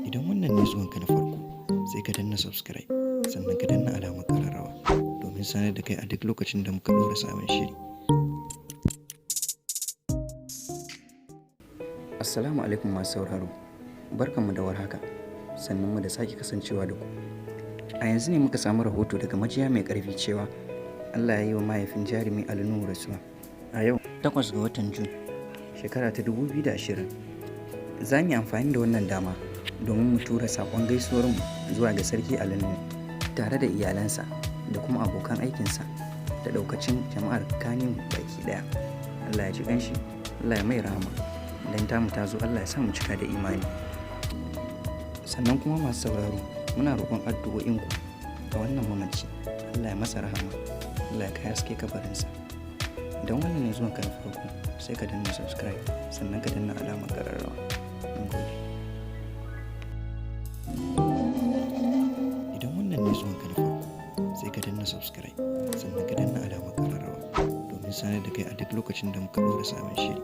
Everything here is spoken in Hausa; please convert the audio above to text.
Idan wannan ne zuwanka na farko, sai ka danna subscribe sannan ka danna alamar ƙararrawa domin sanar da kai a duk lokacin da muka ɗora sabon shiri. Assalamu alaikum masu sauraro, barkanmu da warhaka, sannunmu da sake kasancewa da ku. A yanzu ne muka samu rahoto daga majiya mai ƙarfi cewa Allah ya yi wa mahaifin jarumi Ali Nuhu rasuwa a yau 8 ga watan Jun shekara ta 2020. Za mu yi amfani da wannan dama domin mu tura saƙon gaisuwarmu zuwa ga Sarki Ali Nuhu tare da iyalansa da kuma abokan aikinsa da ɗaukacin jama'ar Kannywood baki ɗaya. Allah ya ji ƙanshi, Allah ya mai rahama. Idan tamu ta zo, Allah ya sa mu cika da imani. Sannan kuma masu sauraro, muna roƙon addu'o'inku ga wannan mamaci. Allah ya masa rahama, Allah ya kai haske kabarinsa. Idan wannan ne zuwanka na farko, sai ka danna subscribe sannan ka danna alamar ƙararrawa. Mun gode. Idan wannan ne zuwanka na farko, sai ka danna subscribe sannan ka danna alamar ƙararrawa domin sanar da kai a duk lokacin da muka ɗora sabon shiri.